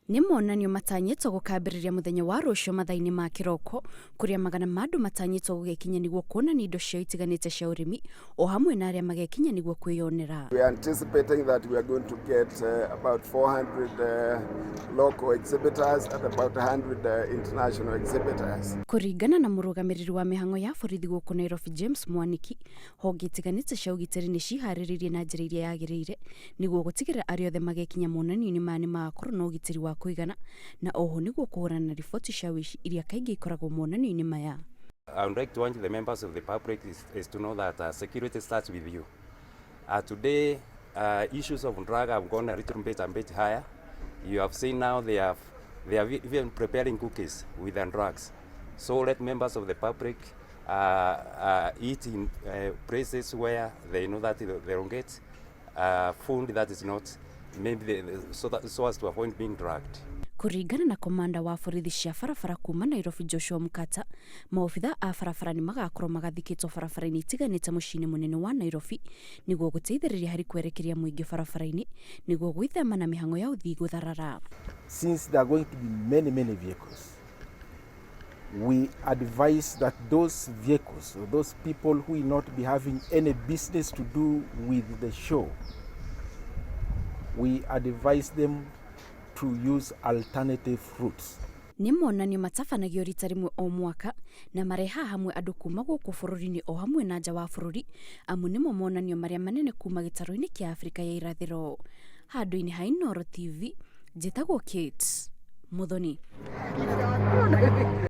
Nĩ monanio matanyĩtwo gũkambĩrĩria mũthenya wa rũciũ mathaa-inĩ ma kĩroko, kũrĩa magana ma andũ matanyĩtwo gũgĩkinya nĩguo kuonania indo ciao itiganĩte cia ũrĩmi o hamwe na arĩa magekinya nĩguo kwĩyonera. We are anticipating that we are going to get about 400 local exhibitors and about 100 international exhibitors. Kũringana na mũrũgamĩrĩri wa mĩhang'o ya borithi gũkũ Nairobi James Mwaniki, honge itiganĩte cia ũgitĩri nĩ ciharĩrĩirie na njĩra iria yagĩrĩire nĩguo gũtigĩrĩra arĩa othe magekinya monanio-inĩ maya nĩ magakorwo na ũgitĩri wa kũigana na oho nĩguo kũhũrana na riboti cia ũici iria kaingĩ ikoragwo monanio-inĩ maya. I would like to urge the members of the public is to know that security starts with you. Today, issues of drug have gone a little bit a bit higher. You have seen now they are even preparing cookies with the drugs. So let members of the public eat in places where they know that they don't get food that is not maybe so as to avoid being drugged. Kũringana na komanda wa borithi cia barabara kuma Nairobi Joshua Mukata, maobitha a barabara nĩ magakorwo magathikĩtwo barabara-inĩ itiganĩte mũciĩ-inĩ mũnene wa Nairobi nĩguo gũteithĩrĩria harĩ kwerekeria mũingĩ barabara-inĩ nĩguo gwĩthema na mĩhang'o ya ũthii gũtharara. Since there are going to be many, many vehicles, we advise that those vehicles or those people who will not be having any business to do with the show, we advise them to use alternative routes. Nĩ monanio matabanagio rita rĩmwe o mwaka na marehaga hamwe andũ kuma gũkũ bũrũri-inĩ o hamwe na nja wa bũrũri, amu nĩmo monanio marĩa manene kuma gĩtarũ-inĩ kĩa Afrika ya irathĩro. Handũ-inĩ ha Inooro TV, njĩtagwo Kate Muthoni.